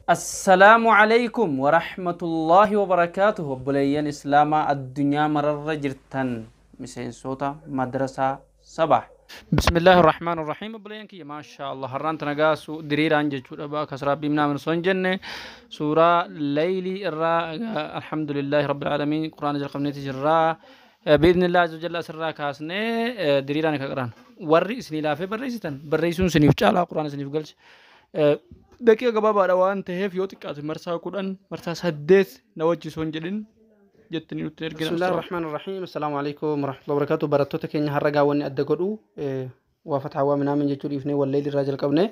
Assalaamu alaykum wa rahmatullahi wa barakaatuh. Obboleeyyan Islaamaa addunyaa mararra jirtan miseensota madrasaa Sabah. Bismillaahi rahmaan rahiim. Obboleeyyan kiyya, maashaa Allah, har'aan tana gaasu diriiraan jechuudha baa kasraa bimnaa min osoo hin jenne suuraa Laylii irraa. Alhamdulillaahi rabbil aalamiin, quraana jalqabneeti jirraa. Biidhnillaahi azza jalla asirraa kaasnee diriiraan akka qaraan warri isinii laafee barreessitan barreessuun isiniif caalaa quraana isiniif galche. Daqiiqa gabaabaadha waan ta'eef yoo xiqqaate marsaa 10, marsaa 8 na wajji osoo hin jedhin jettanii nutti ergina. Bismillaahi Rahmaani Rahiim. Assalaamu alaikum warahmatullahi wabarakatuh. Barattoota keenya, har'a gaawwanni adda godhu waa fataawaa minaamin jechuu dhiifnee walleeyli irraa jalqabne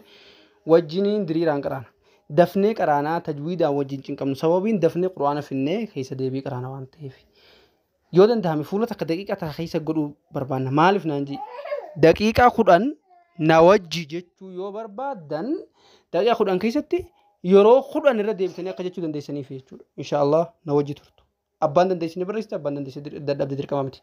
wajjiniin diriiraan qaraana. Dafnee qaraanaa, tajwiidaan wajjin cinqabnu. Sababiin dafnee quraana finnee keessa deebii qaraana waan ta'eef. Yoo danda'ame fuula takka daqiiqaa takka keessa godhuu barbaanna. Maaliif naan jee? Daqiiqaa 10 na wajji jechuu yoo barbaaddan daqiiqaa 10 keessatti yeroo 10 irra deebitanii akka jechuu dandeessaniif jechuudha. Insha Allah na wajji turtu. Abbaan dandeessanii barreessite, abbaan dandeessee dadhabde dirqama miti.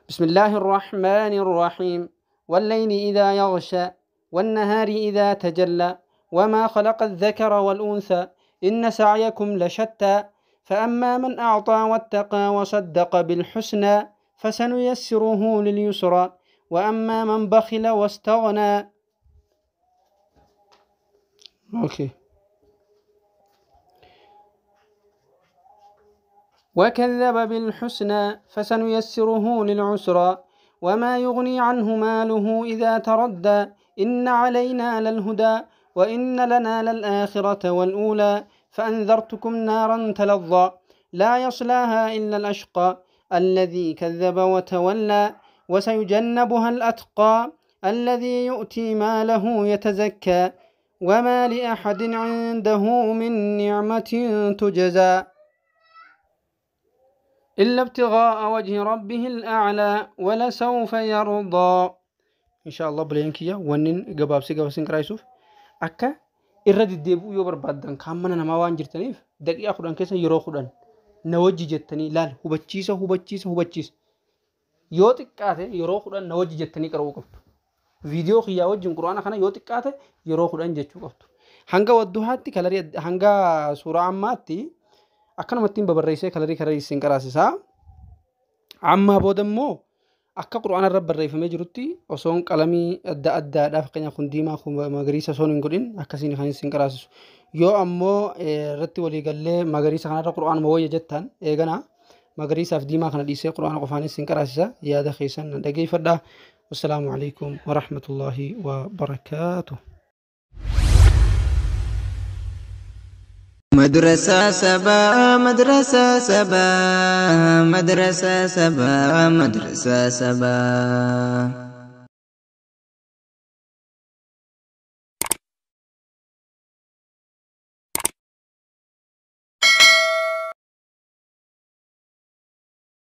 Bismillaahi Rahmaani Rahiim. والليل إذا يغشى والنهار إذا تجلى وما خلق الذكر والأنثى إن سعيكم لشتى فأما من أعطى واتقى وصدق بالحسنى فسنيسره لليسرى وأما من بخل واستغنى. أوكي. وكذب بالحسنى فسنيسره للعسرى وما يغني عنه ماله إذا تردى إن علينا للهدى وإن لنا للآخرة والأولى فأنذرتكم نارا تلظى لا يصلاها إلا الأشقى الذي كذب وتولى وسيجنبها الأتقى الذي يؤتي ماله يتزكى وما لأحد عنده من نعمة تجزى إلا ابتغاء وجه ربه الأعلى ولسوف يرضى. إن شاء الله obboleeyyan kiyya, wannin gabaabsee gabaabseen qaraayisuuf akka irra deddeebi'uu yoo barbaaddan kaan mana namaa waan jirtaniif daqiiqaa 10 keessa yeroo 10 na wajji jettanii laal, hubachiisa, hubachiisa, hubachiisa, yoo xiqqaate yeroo 10 na wajji jettanii qara'uu qabdu. Viidiyoo kiyyaa wajjin quraana kana yoo xiqqaate yeroo 10 jechuu qabdu. Hanga wadduhaatti kalarii, hanga suuraa ammaatti akkanumatti babarreessee kalarii kalarii isin qaraasisaa. Ammaa booda immoo akka quraana irra barreeffamee jirutti osoon qalamii adda addaadhaa, fakkeenyaaf kun diimaa, kun magariisa osoo hin godhin akkasiin kan isin qaraasisu. Yoo ammoo irratti walii gallee magariisa kanarra quraanuma wayya jettan, eegana magariisaaf diimaa kana dhiisee quraana qofaan isin qaraasisa. Yaada keessan na dhageeffadha. Wassalaamu alaikum warahmatullaahi wabarakaatuh. مدرسة سبا، مدرسة سبا، مدرسة سبا، مدرسة سبا.